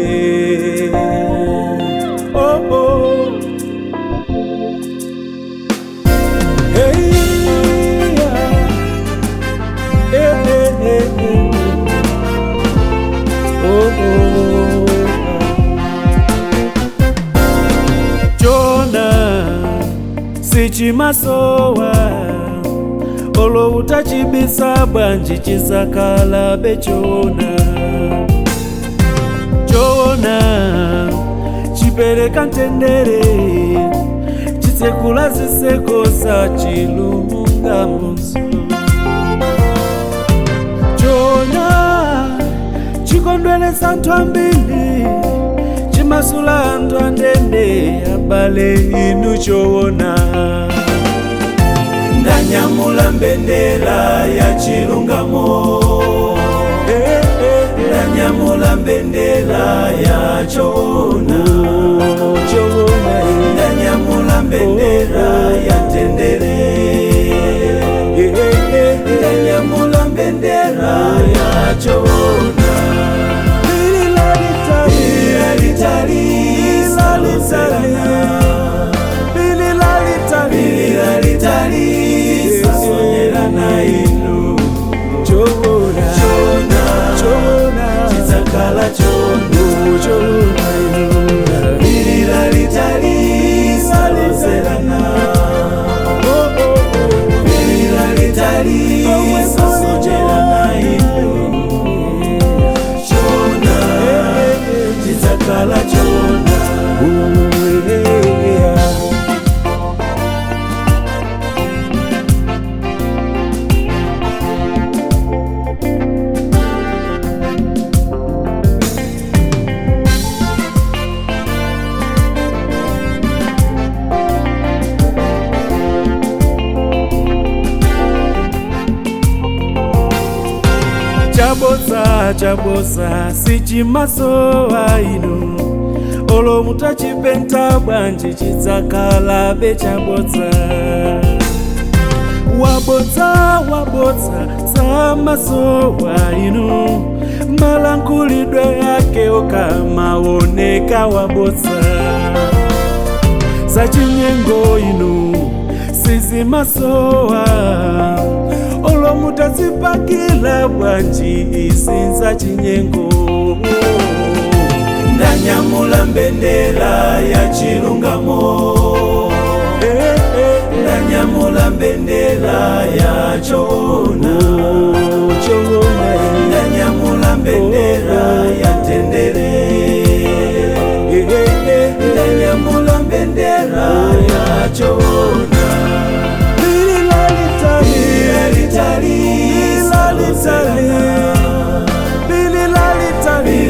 Yeah. Oh, oh. Hey, yeah. Hey, hey, hey, hey. Oh, oh. Jonah, sichimasowa olo utachibisa bwanji chizakala bechona chona chipereka mtendere chitsekula ziseko za chilungamuso chona chikondweresa anthu ambiri chimasula anthu andende abale inu choona. Ndanyamula mbendera ya chilungamo, ndanyamula mbendera ya choona, Choona, ndanyamula mbendera ya tendere, ndanyamula mbendera ya choona. Bililalitali, sasonyerana inu. Choona, Choona, choona, chizakala choona. Choona inu. Bililalitali, salozerana. Oh, oh, oh. Bililalitali, sasonyerana inu. Choona, chizakala choona. Ooh, yeah. Chabosa chabosa sichimasowa inu olo mutachipenta bwanji chidzakhala bechabosa wabotsa wabotsa samasowa inu malankhulidwe ake okamaoneka wabotsa zachinyengo inu sizimasowa olo mutazipakila bwanji isinza chinyengo. Ndanyamula mbendera ya chilungamo, ndanyamula mbendera ya choona, Choona, ndanyamula mbendera ya tendere, ndanyamula mbendera ya choona. Bililalitali,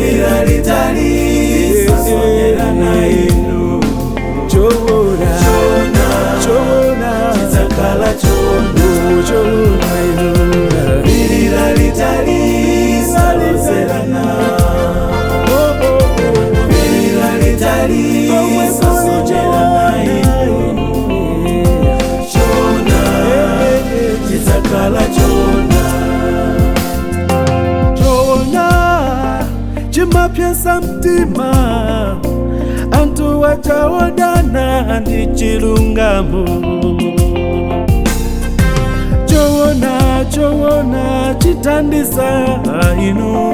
bililalitali, sasonyerana inu. Choona, Choona, choona, chizakala choona. Choona inu. Bililalitali, salozerana. Oh, oh, oh. Bililalitali, sasonyerana inu. Choona, chizakala choona. Choona chimapyesa mtima anthu wachaodana ndi chilungamo. Choona choona chithandiza inu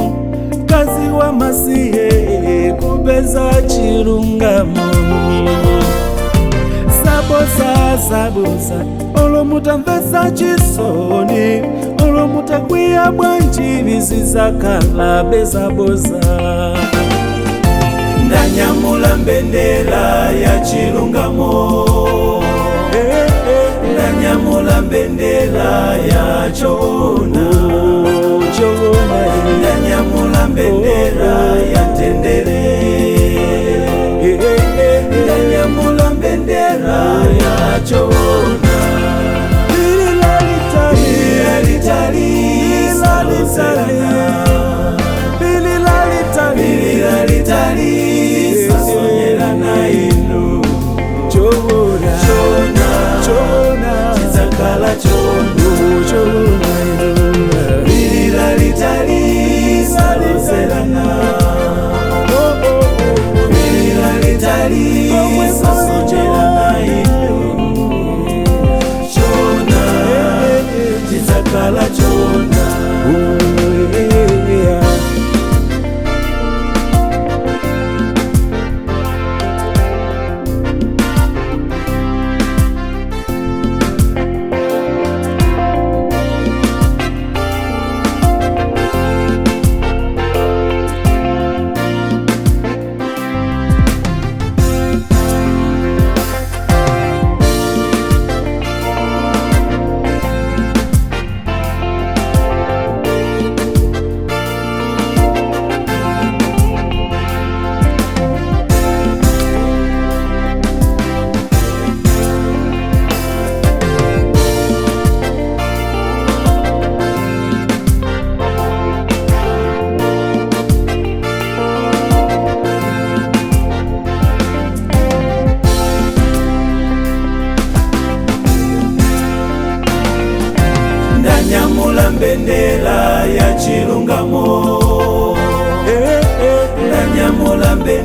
mkazi wa masiye kupeza chilungamo. Sabosa sabosa olo mutamvesa chisoni olo mutakwiya bwanji bizizakhala bezabosa. Ndanyamula mbendera ya chilungamo, ndanyamula mbendera ya choona, Choona, ndanyamula mbendera ya tendere, ndanyamula mbendera ya choona. Bililalitali, bililalitali, sasonyerana inu. Choona, Choona, choona, chizakala choona. Choona inu. Bililalitali,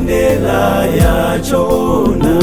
mbendera yachoona.